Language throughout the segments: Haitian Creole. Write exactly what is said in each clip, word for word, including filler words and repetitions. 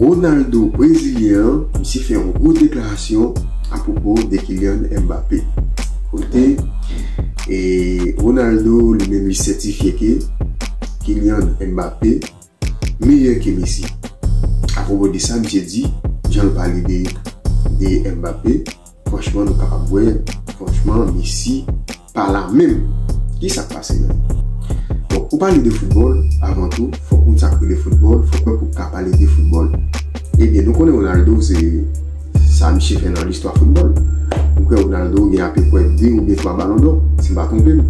Ronaldo brezilyen an, misye fè yon gwo deklarasyon apwopo de Kylian Mbappé. Kote e Ronaldo li menm li sètifye ke Kylian Mbappé meyè ke Messi. Apwopo de sa, misye di, jan l pale de, de Mbappé, franchman, nou kapab wè, franchman, Messi pa la menm. Kisa k pase menm? Bon, pou pale de foutbòl, avan tou, fòk moun sa k rele foutbòl, fòk mwen pou ka pale de foutbòl. Ebyen, nou konnen Ronaldo, se sa misye fè nan listwa foutbòl. Nou kwè Ronaldo gen apeprè de oubyen twa balon dò, si m pa twonpe m.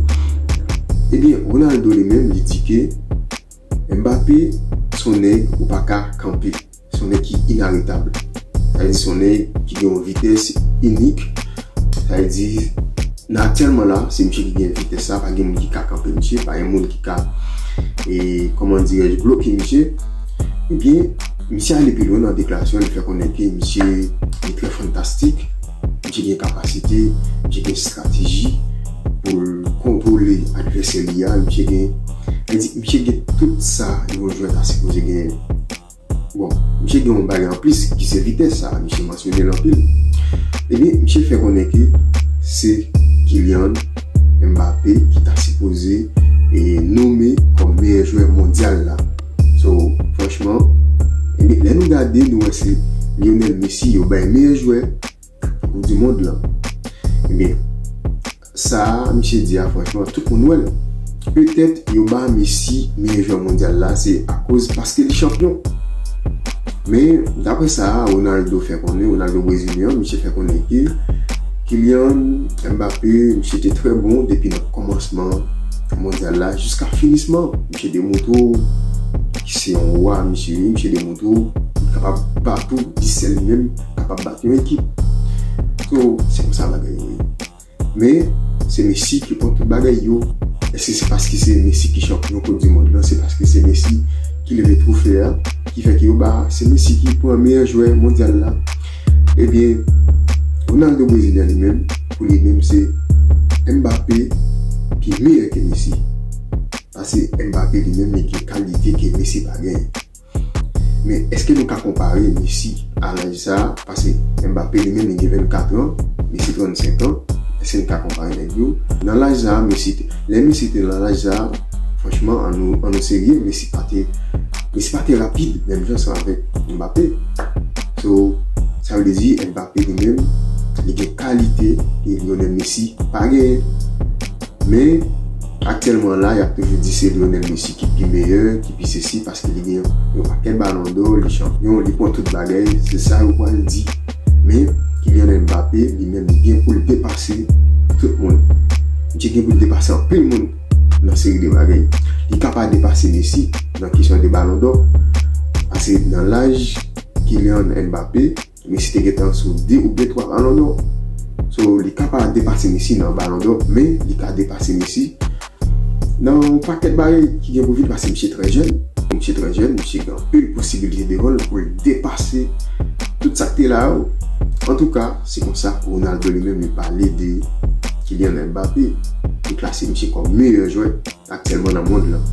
Ebyen, Ronaldo li menm, li di ke Mbappé, se yon nèg ou pa ka kanpe. Se yon nèg ki inaretab. Sa vle di se yon nèg ki gen yon vitès inik. Sa vle di, natirèlman la, se misye ki gen vitès sa, pa gen moun ki ka kanpe misye, pa gen moun ki ka, e, kòman dirèj, bloke misye. Ebyen, misye ale pi lwen nan deklarasyon, li fè konnen ke misye li trè fantastik, misye gen kapasite, misye gen estrateji pou l kontwole advèsè li a, misye gen, sa vle di, misye gen tout sa yon jwè ta sipoze genyen. Bon, misye gen yon bagay anplis ki se vitès sa, misye mansyone l anpil. Ebyen, misye fè konnen ke se Kylian Mbappé ki ta sipoze e nome kòm meyè jwè mondyal la. So, franchman, ebyen, lè nou gade, nou wè se Lionel Messi yo bay meyè jwè Koup di mond lan. Ebyen, sa a, misye di a, franchman, tout moun wè l. Petèt, yo ba Messi meyè jwè mondyal la, se akoz paske li chanpyon. Men, daprè sa a, Ronaldo fè konnen, Ronaldo brezilyen an, misye fè konnen ke Kylian Mbappé, misye te trè bon depi nan kòmansman mondyal la jiska finisman. Misye demontre w ki se yon wa, misye, misye demontre w li kapab bat ou, li sèl li menm kapab bat yon ekip. So, se konsa bagay yo ye. Men, se Messi ki pran tout bagay yo. Èske se paske se Messi ki chanpyon Koup di mond lan? Se paske se Messi ki leve twofe a, ki fè ke yo ba, se Messi ki pran meyè jwè mondyal la. Ebyen, Ronaldo brezilyen li menm, pou li menm, se Mbappé ki meyè ke Messi. Paske Mbappé li menm, li gen kalite ke Messi pa genyen. Men, èske nou ka konpare Messi a laj sa a? Paske Mbappé li menm, li gen vennkat an, Messi trannsenk an. Èske nou ka konpare nèg yo? Nan laj sa a, Messi te, lè Messi te nan laj sa a, franchman, an nou, an nou serye, Messi pa te, Messi pa te rapid, menm jan ansanm avèk Mbappé. So, sa vle di, Mbappé li menm, li gen kalite ke Lionel Messi pa genyen. Men, aktyèlman la, y ap toujou di se Lionel Messi ki pi meyè, ki pi sesi, paske li gen yon pakèt balon dò, li chanpyon, li pran tout bagay, se sa yo pral di. Men, Kylian Mbappé, li menm, li gen pou l depase tout moun. Misye gen pou l depase anpil moun nan seri de bagay. Li ka pa depase Messi nan kesyon de balon dò, paske nan laj Kylian Mbappé, Messi te gentan sou de oubyen twa balon dò. So, li ka pa depase Messi nan balon dò, men li ka depase Messi nan yon pakèt bagay ki gen pou vin, paske misye trè jèn. Misye trè jèn, misye gen anpil posibilite devan l pou l depase tout sa k te la yo. Antouka, se konsa Ronaldo li menm li pale de Kylian Mbappé. Li klase misye kòm meyè jwè aktyèlman nan mond lan.